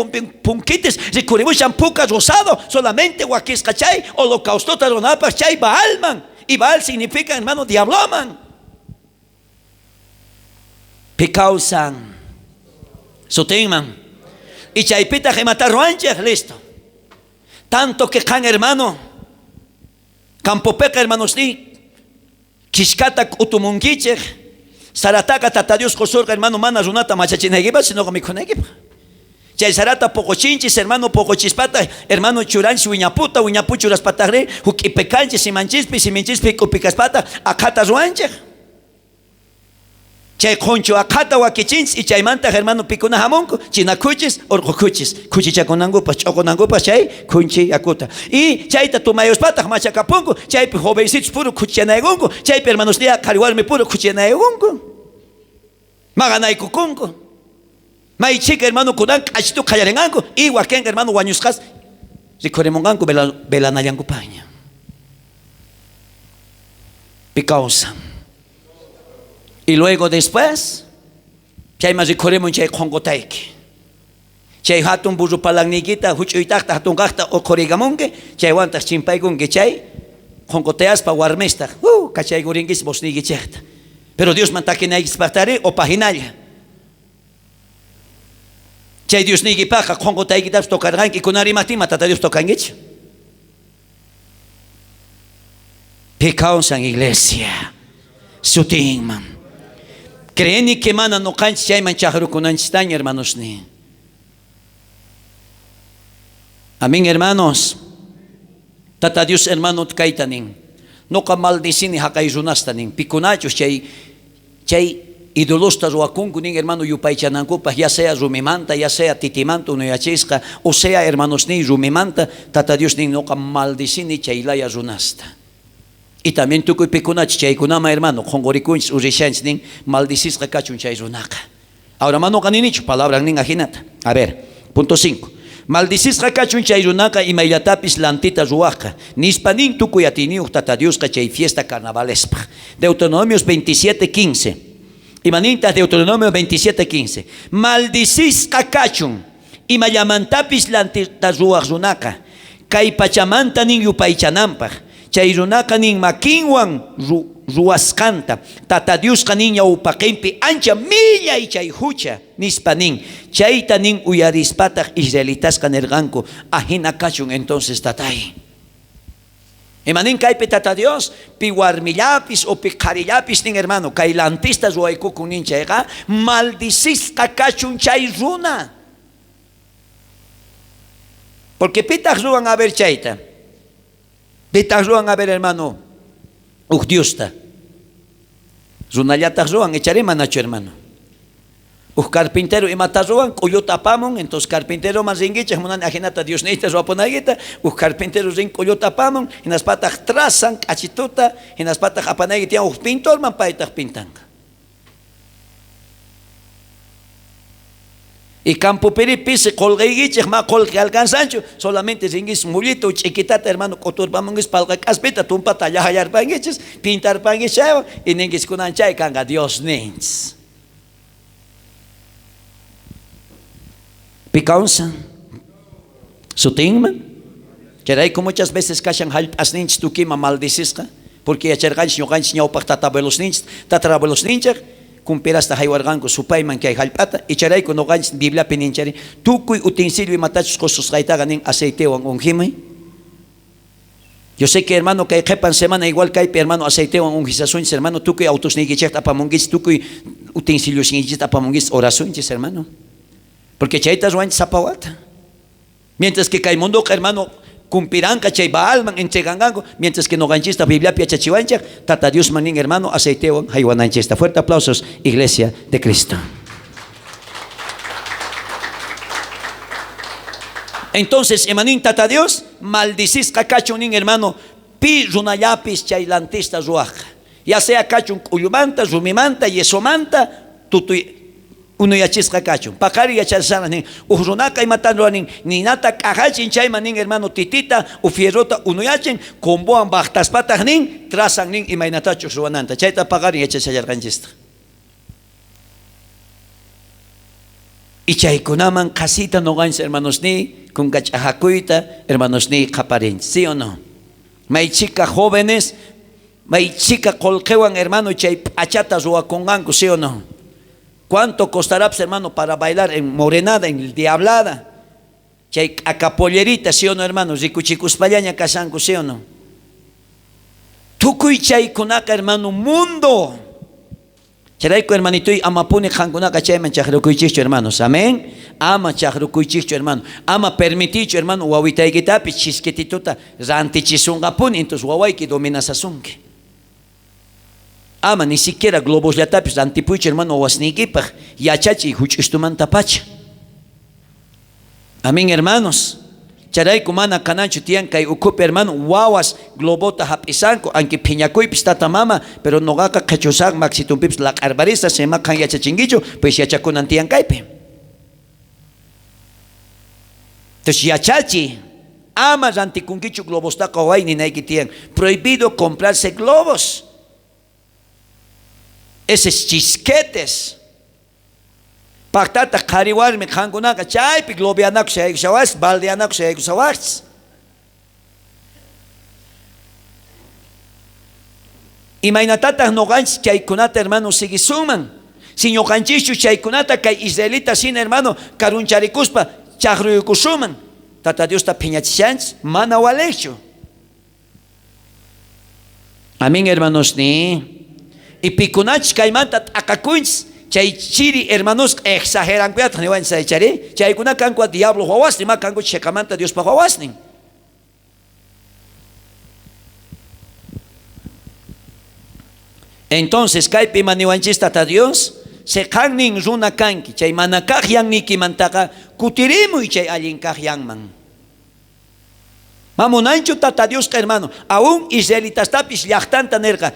punkitis rikhurimushan puka rosado, solamente wakisqa chay holocaustota runapaj chay Baalman. Y Baal significa, hermano, diabloman. Pi kawsan sutinman. Y chaypitaj imata ruwanchej, listo. Tanto que kan hermano, campopeqa hermanos ni, kishkata k'utumunkichej, sarataqa Tata Dios qosorqa hermano mana runata machachinaykipaj, sino mikhunaykipaj. Chay sarata poqochinchis, hermano, poqochispata, hermano, churanchis wiñaputa, wiñapu churaspatajri, huk'ipekanchis, simanchispi, siminchispi k'upikaspata, aqhata ruwanchej. Chay qhonchu aqhata wakichinchis, y chaymanta hermano pikuna hamunku, china khuchis, orqo khuchis, khuchichakunankupaj, ch'oqonankupaj chay khunchi yakuta. Y chayta tumayuspataj machakapunku, chaypi jovencitos puro khuchichanaykunku, chaypi hermanos nia qhari warmi puro khuchichanaykunku. Maqanaykukunku. May chika hermano kunan k'achitu qhallarinqanku, y wakin hermano wañusqas rikhurimunqanku velanallankupajña. Pi kawsan. Y luego después, chayman rikhurimun chay qhonqotayki. Chay hatun burro palangniykita, huch'uytaqta, hatun kaqta uqhurigamunki, chaywantaq chimpaykunki chay qhonqotayaspa warmistaq, kachaykurinkichis vosniykichejta. Pero Diosman takinaykichpaqtari opajinalla. Chay Diosniykipaqqa qhonqotaykitapas tocarqanki, kunari imajtinman Tata Dios tocankichu. Pi kawsan iglesia, sutinman. Creeni que mana noqanchis chayman chaqrukunanchistaña, hermanos ni. Amén, hermanos. Tata Dios, hermano, kayta nin. Noqa maldicini haqay runasta nin. Pikunachus chay idolosta ruwakunku nin, hermano, yupaychanankupaj, ya sea rumimanta, ya sea titimanta unuyachisqa, o sea, hermanos nin, rumimanta, Tata Dios nin, noqa maldicini chay laya runasta. Y también tukuy pikunachus chaykunama, hermano, qhonqorikunchis, urishanchis nin, maldicisqa kachun chay runaqa. Ahora, mano, noqa ninichu, palabra nin ajinata. A ver, punto 5. Maldicisqa kachun chay runaqa imayllatapis lantita ruwajqa. Nispa nin tukuy atiyniyuq Tata Diosqa chay fiesta carnavalespaj. Deuteronomios 27:15. Imanintaj Deuteronomio 27:15. Maldicisqa kachun imallamantapis lantita ruwaj runaqa. Kay pachamanta nin yupaychananpaj. Chay runaqa nin makinwan ruwasqanta. Tata Diosqa nin ñawpaqinpi ancha millay chay hucha nispa nin. Chayta nin uyarispataq israelitasqa nirqanku, ajina kachun entonces tatay. Imanin kaypi Tata Dios, pi warmillapis o pi qharillapis nin hermano, kay lantista ruwaykukun nin chayqa, maldicisqa kachun chay runa. Porque pitaq ruwan a ver chayta. Pitaq ruwan a ver hermano, uj Diosta. Runallataq ruwan, echaré manachu hermano. Uj carpintero imata ruwan, k'ulluta apamun, entonces carpintero man rinkichej, munani ajinata Dios niyta ruwapunaykita, uj carpintero rin k'ulluta apamun, hinaspataq trazan k'achituta, hinaspataq apanayki tiyan uj pintorman paytaq pintanqa. Y campo piri pisi qolqaykichej, ma qolqe alcanzanchu, solamente ringuis mullito, chiquitata, hermano, k'uturpamunguis palqa k'aspita, tumpata llajayarpankichis, pintarpankichis chaywan, y ninguis kunan chay kanqa Dios ninchis. Picaunza, sutinman, chayrayku muchas veces kashan jallp'asninchis tukima maldicisqa, porque yacharqanchis ñuqanchis ñawpaq tatabuelosninchis, tatarabuelosninchej, kumpirasta haywarqanku supayman kay jallp'ata, y chayrayku ñuqanchis Bibliapi ninchari, tukuy utensilio imatachus qosusqaytaqa nin aceitewan unjimay. Yo sé que hermano kay qhepan semana igual kaypi hermano aceitewan ungisasunchis hermano tukuy autosniykichejta apamunkichis tukuy utensiliosniykichista apamunkichis orasunchis hermano. Porque chayta ruwanchis sapa wata. Mientras que kay mundoqa hermano kumpiranqa chay Baalman entreganqanku, mientras que noqanchista Bibliapi yachachiwanchej Tata Diosman nin hermano aceitewan haywananchista. Fuerte aplausos, Iglesia de Cristo. Entonces, emanin Tata Dios, maldicisqa kachun nin hermano, pi runallapis chay lantista ruwajqa. Ya sea kachun k'ullumanta, rumimanta, yesomanta, tutuy unuyachisqa kachun. Paqari yachasana nin, uj runaqa imatan ruwanin, ninata k'ajachin chayman nin hermano titita, u fierrota unuyachin, comboan bajtaspataq nin, trazan nin imaynatachus ruwananta. Chayta paqari yachashallarqanchista. Y chaykunaman qhasita noqanchis hermanos ni, kunkach'ajakuyta hermanos ni qhaparinchis, ¿sí o no? May chika jóvenes, may chika qolqewan hermano chay p'achata ruwakunqanku, ¿sí o no? ¿Cuánto costará, pues, hermano, para bailar en morenada, en diablada? Chay k'akapollerita, ¿sí o no, hermano? Rikuchikuspallaña kashanku, ¿sí o no? Tukuy chaykunaqa, hermano, mundo. Chayrayku, hermanitoy, amapuni qankunaqa chayman chaqrukuychischu, hermanos. Amén. Ama chaqrukuychischu, hermano. Ama permitichu, hermano, wawitaykitapis chisquitituta rantichisunqapuni, entonces wawayki dominasasunki. Ama ni siquiera globosllatapis rantipuychu, hermano, wawasniykipaj, yachachiy huch'ustumantapacha. Amén, hermanos. Chayrayku mana kananchu tiyan kay ukhupi, hermano, wawas globota hap'isanku, aunque phiñakuypis tata mama, pero noqaqa qhechusaq maxitunpipis laq'arparisa, sema qhan yachachinkichu, pues yachakunan tiyan kaypi. Entonces yachachi, ama rantikunkichu globostaqa waway ninayki tiyan. Prohibido comprarse globos. Esos chisquetes. Paqtata qhari warmi qhankunaqa chaypi globeanaku shaykushawas, baldeanaku shaykushawas. Imaynatataq noqanchis chaykunata, hermano, siguisunman? Si ñuqanchischu chaykunata kay israelita shina, hermano, karuncharikuspa chaqruykusuman, Tata Diosta phiñachishanchis, mana walejchu. Amén, hermanos, ni. Y pikunachis kaymanta t'aqakunchis, chay chiri hermanos exagerankuataq niwanchis chari, chaykuna kanku a diablo wawasnin, ma kanku cheqamanta Diospa wawasnin. Entonces, kaypi ima niwanchis Tata Dios, seqannin runa kanki, chay mana kaq yannikimantaqa kutirimuy chay allin kaq yanman. Mamunanchu Tata Diosqa, hermano, aún israelitastapis llaqtanta nerqa,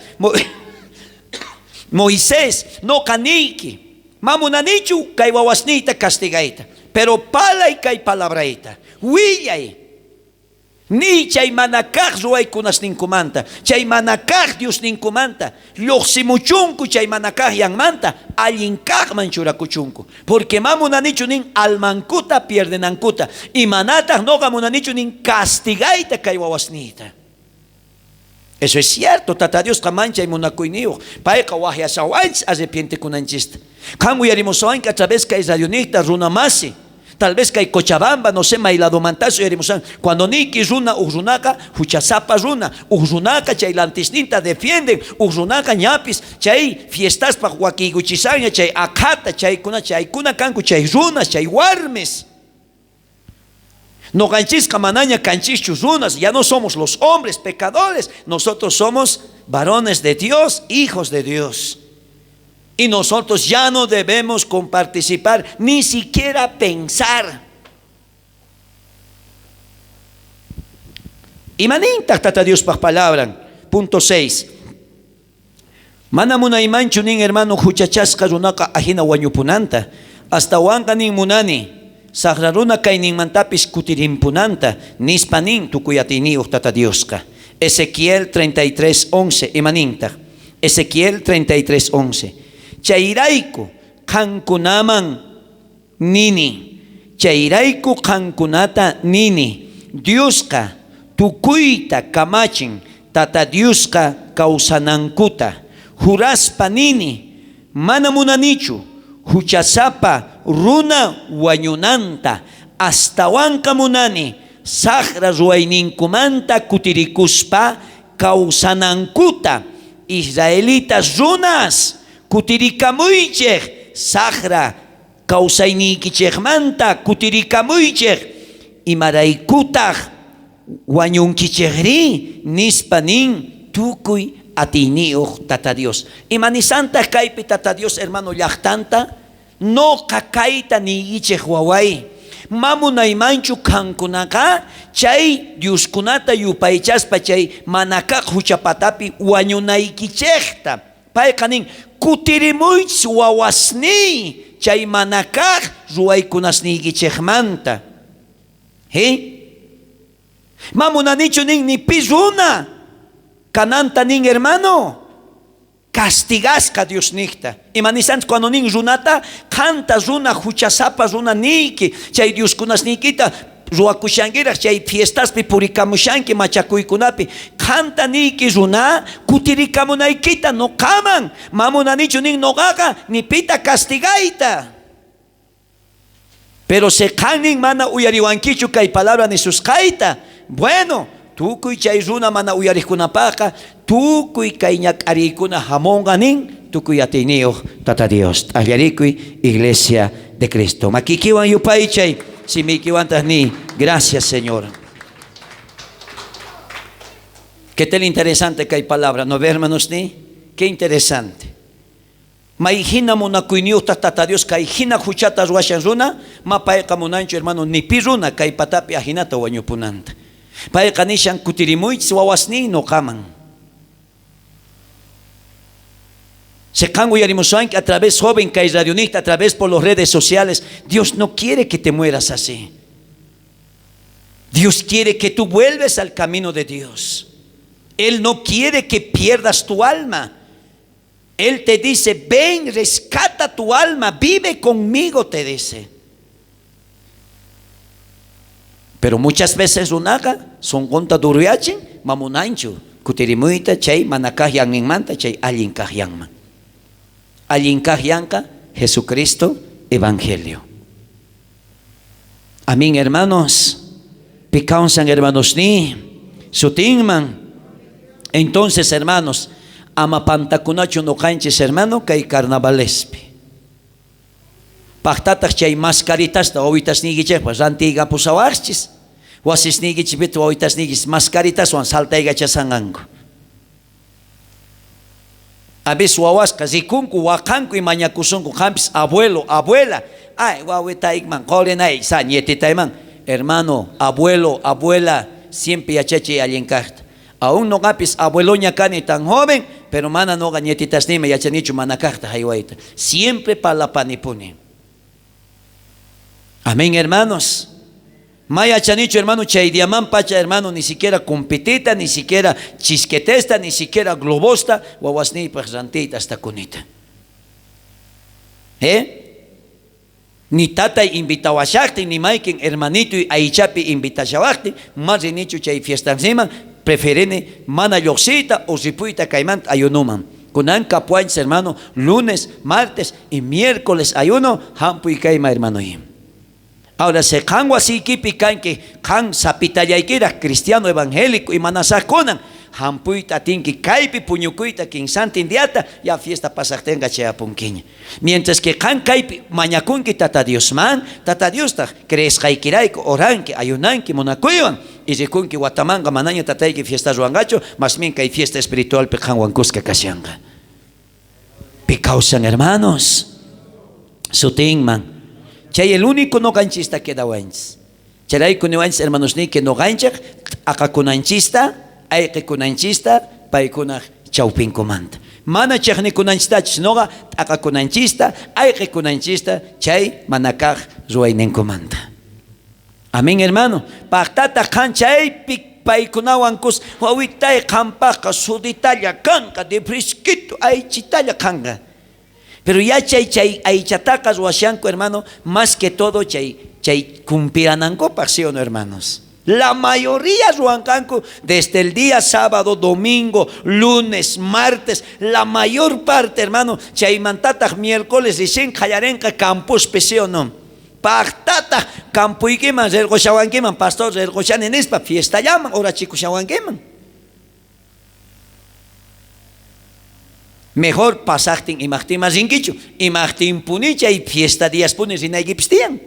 Moisés, noqa niyki, mamunanichu kay wawasniyta castigayta, pero palay kay palabrayta, willay, ni chay mana kaq ruwaykunasninkumanta, chay mana kaq Diosninkumanta, lluqsimuchunku chay mana kaq yanmanta, allin kaqman churakuchunku. Porque ma munanichu nin almankuta pierdenankuta, y manataq noqa munanichu nin castigayta kay wawasniyta. Eso es cierto, Tata Diosqa manchay munakuyniyuq, payqa waqyasawanchis arrepientekunanchista. Qan uyarimusawanki a través kay radioniyta runa masi, tal vez kay Cochabamba, no sé, mayladomantasu uyarimusawan. Cuando niyki runa uj runaqa huchasapa runa, uj runaqa chay lantisninta defienden, uj runaqa ñapis chay fiestaspaq wakiykuchisaña, chay aqhata, chaykuna, chaykuna kanku, chay runas, chay warmis. Noqanchisqa manaña kanchischu runas, ya no somos los hombres pecadores, nosotros somos varones de Dios, hijos de Dios. Y nosotros ya no debemos comparticipar, ni siquiera pensar. Y manintaq Tata Diospaq palabran. Punto 6. Mana munaymanchu nin hermano huchachasqa runaqa ajina wañupunanta, hasta wanqa nin munani. Saqra runa kayninmantapis kutirimpunanta, nispa nin tukuy atiyniyuq Tata Diosqa. Ezequiel 33:11, imanintaq. Ezequiel 33:11. Chayrayku qankunaman nini, chayrayku qankunata nini, Diosqa tukuyta kamachin, Tata Diosqa kawsanankuta. Juraspa nini, mana munanichu huchasapa runa wañunanta, astawanqa munani Sajra ruwayninkumanta kutirikuspa kawsanankuta. Israelitas runas, kutirikamuychej, sajra kawsayniykichejmanta kutirikamuychej, imaraykutaj wañunkichejrí, nispa nin tukuy atiyniyoj Tata Dios. Imanisantaq kaypi Tata Dios, hermano, llajtanta? Noqa kayta niykichej, waway. Mamunaymanchu qankunaqa chay Dioskunata yupaychaspa chay manakaq huchapatapi wañunaykichejta. Payqa nin, kutirimuychis wawasniy chay manakaq ruwaykunasniykichejmanta. He? Mamunanichu nin ni pi runa kananta nin, hermano, castigasqa Diosniqta. Imanisanchis cuando nin runata, qanta runa huchasapa runa niyki, chay Dioskunasniykita ruwakushankiraj, chay fiestaspi purikamushanki machakuykunapi, qanta niyki runa kutirikamunaykita noqaman. Mamunanichu nin noqaqa ni pita castigayta. Pero se qan nin mana uyariwankichu kay palabra nisusqayta. Bueno, tukuy chay runa mana uyariqkunapaqa tukuy kay ñak'ariykuna hamunqa nin tukuy atiyniyuq Tata Dios. T'allarikuy Iglesia de Cristo. Makikiwan yupaychay, simiykiwantaq ni gracias, Señor. Qué tal interesante kay palabra, ¿no ve, hermanos ni? Qué interesante. May hina munakuyniyuqta Tata Dios kay hina huchata ruwashan runa, ma payqa munanchu, hermano, ni pi runa kay patapi ajinata wañupunanta. Payqa nishan kutirimuychis wawasniy noqaman. Se qan uyarimusuanki a través joven kay radionista, a través por las redes sociales. Dios no quiere que te mueras así. Dios quiere que tú vuelves al camino de Dios. Él no quiere que pierdas tu alma. Él te dice, ven, rescata tu alma, vive conmigo, te dice. Pero muchas veces runaqa sonqonta duruyachin, mamunanchu kutirimuyta chay mana kaq yanninmanta chay allin kaq yanman. Allin kaq yanqa Jesucristo, Evangelio. Amén, hermanos. Picaunsan, hermanos ni sutinman. Entonces, hermanos, ama pantakunachu noqanchis, hermano, kay carnavalespi. Paqtataq chay mascaritasta wawitasniykichejpas rantiykapusawaqchis. Wasisniykichipita wawitasniykichis mascaritaswan saltaykachasanqanku. A veces wawasqa rikunku, waqanku y mañakusunku, qampis abuelo, abuela, ay wawitayman qorinay sa nietitayman. Hermano, abuelo, abuela, siempre yachachiy allin kaqta. Aún noqapis abueloña kani tan joven, pero mana noqa nietitasniyman yachanichu mana kaqta haywayta. Siempre parlapanipuni. Amén, hermanos. Ma yachanichu, hermano, chay diaman pacha, hermano, ni siquiera competita, ni siquiera chisquetesta, ni siquiera globosta, wawasniypaj rantita hasta kunita. ¿Eh? Ni tatay invitawashaqtin, ni maykin hermanito y aychapi invitashawaqtin, mas rinichu chay fiestansniman, preferene mana lluqsiyta o ripuyta kaymanta ayunuman. Kunan kapuanchis, hermano, lunes, martes y miércoles ayuno, hampuy kayma, hermano. Ahora se qan wasiykipi kanki, qan sapitallaykiraq cristiano evangélico y manasaqkunan, hampuyta atinki kaypi puñukuyta kinsantin diata, ya fiesta pasaqtinqa chayapunkiña. Mientras que qan kaypi mañakunki Tata Diosman, Tata Diostaq creesqaykirayku oranki, ayunanki, munakuywan, y rikunki watamanqa manaña tatayki fiesta ruwanqachu, mas bien kay fiesta espiritualpi qanwan kuska kashanqa. Pi kawsan, hermanos, sutinman. Chay el único noqanchista quedawanchis. Chayrayku niwanchis, hermanos, ni que noqanchej t'aqakunanchista, ayqikunanchista, paykunaj chawpinkumanta. Mana chejnikunanchistachis, noqa t'aqakunanchista, ayqikunanchista, chay manakaj ruwayninkumanta. Amén, hermano. Paqtata qan chaypi paykunawan kus, wawitay qampajqa suditalla kanqa, de fresquito aychitalla kanqa. Pero ya chay chay aychataqa ruwashanku, hermano, más que todo chay chay cumpiranankupaj, ¿sí o no, hermanos? La mayoría ruwanqanku desde el día sábado, domingo, lunes, martes, la mayor parte, hermano, chaymantataq miércoles recién qallarenqa campuspi, ¿sí o no? Pajtataj campoykiman rirqushawankiman, pastor rirqushani nispa fiestallaman urachikushawankiman. Mejor pasajtin imajtinman rinkichu, imajtinpuni chay fiesta diaspuni rinaykipis tiyan.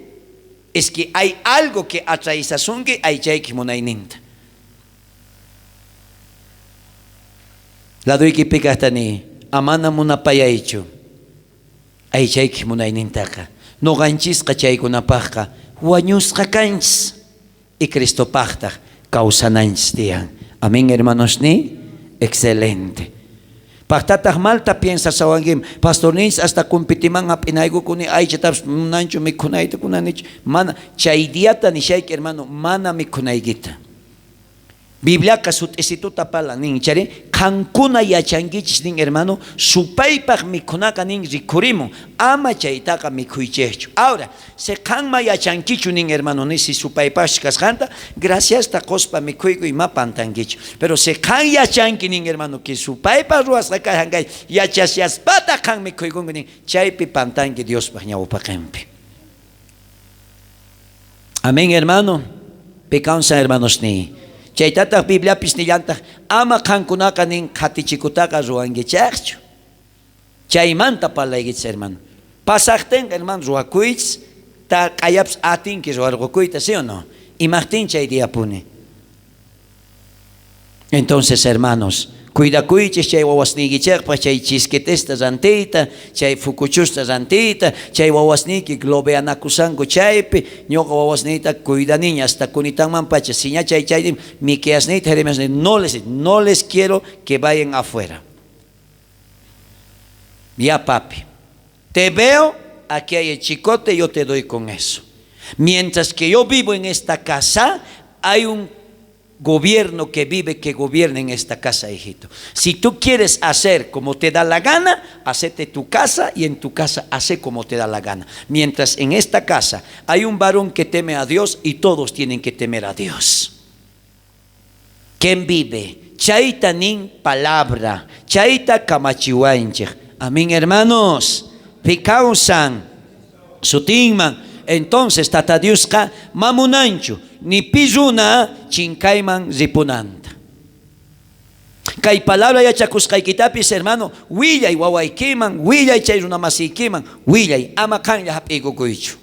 Es que hay algo que atraisasunki aychayki munayninta. Ladoykipi kajta niy, amana munapayaychu aychayki munaynintaqa. Noqanchisqa chaykunapajqa wañusqa kanchis y Cristopajtaj kawsananchis tiyan. Amén, hermanos ni. Excelente. Pajtataj malta piensasawankiman, pastorninchis hasta kumpitiman hap'inaykukuni aychatapis munanchu mikhunayta kunanichu. Mana, chay diata nishayki, hermano, mana mikhunaykita. Bibliaqa sut'isituta parlan nin, chari qankuna yachankichis nin, hermano, supaypaj mikhunaqa nin rikhurimun, ama chaytaqa mikhuychejchu. Ahora, si qanma yachankichu nin, hermano, ni si supaypajchu kasqanta, graciasta qospa mikhuykuy, ma pantankichu. Pero si qan yachanki nin, hermano, que supaypaj ruwasqa kashan kay, yachashaspata qan mikhuykunki nin, chaypi pantanki Diospaj ñawpaqenpi. Amén, hermano. Pikansan, hermanos ni. Chaytataq Bibliapis nillantaq, ama qankunaqa nin qhatichikutaqa ruwankichejchu. Chaymanta parlaykichis, hermano. Pasajtenqa, hermano, ruwakuychis, ta q'ayapis atinki ruwarqukuyta, ¿sí o no? Imajtin chay diapuni. Entonces, hermanos, cuidakuychis chay wawasniykichejpaj, chay chisquetesta rantiyta, chay fukuchusta rantiyta, chay wawasniyki globeanakusanku chaypi, ñoqa wawasniyta cuidaniña hasta kunitanman pacha, si ña chay chay Miqueasniyta, Jeremiasniyta, no les quiero que vayan afuera. Ya, papi, te veo, aquí hay el chicote, yo te doy con eso. Mientras que yo vivo en esta casa, hay un gobierno que vive, que gobierna en esta casa, hijito. Si tú quieres hacer como te da la gana, hacete tu casa y en tu casa hace como te da la gana. Mientras en esta casa hay un varón que teme a Dios y todos tienen que temer a Dios. ¿Quién vive? Chayta nin palabra, chayta kamachiwanchej. Amén, hermanos. Pikausan sutinman. Entonces Tata Diosqa mamunanchu ni pi runa chinkayman ripunanta. Kay palabra yachakusqaykitapis, hermano, willay wawaykiman, willay chay runamasiykiman, willay, ama qanlla hap'iykukuychu.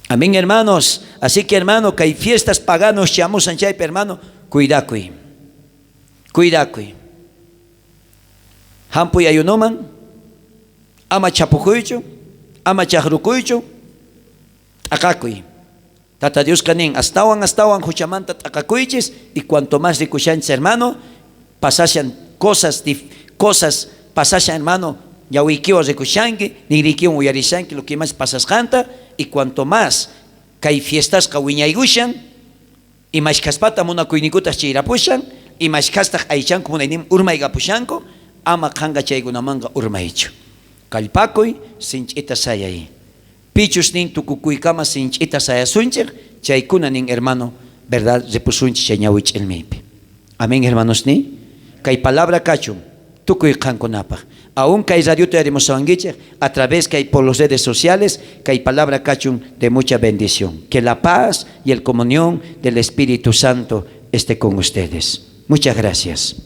Amén, hermanos. Así que, hermano, kay fiestas paganos chamusan chaypi, hermano, cuidakuy. Cuidakuy. Hampuy ayunoman, ama chapukuychu, ama chaqrukuychu, t'aqakuy. Tata Diosqa nin, astawan astawan huchamanta t'aqakuychis, y cuanto más rikushanchis, hermano, pasashan cosas, cosas pasashan, hermano, ñawiykiwan rikushanki, ninrikiwan uyarishanki lo que más pasasqanta, y cuanto más kay fiestasqa wiñaykushan, y mashkhaspata munakuyninkutaj chayrapushan, y mashkhastaj aychanku munayninman urmaykapushanku, ama qanqa chaykunamanqa urmaychu. Kallpakuy, sinch'ita sayay. Pichus nin tukukuykama sinch'ita sayasunchej, chaykuna nin, hermano, verdad, ripusunchej chay ñawi ch'ilmiypi. Amén, hermanos ni. Kay palabra kachun, tukuy qankunapaj. Aún kay radiota yarimusawankichej, a través kay por las redes sociales, kay palabra kachun de mucha bendición. Que la paz y el comunión del Espíritu Santo esté con ustedes. Muchas gracias.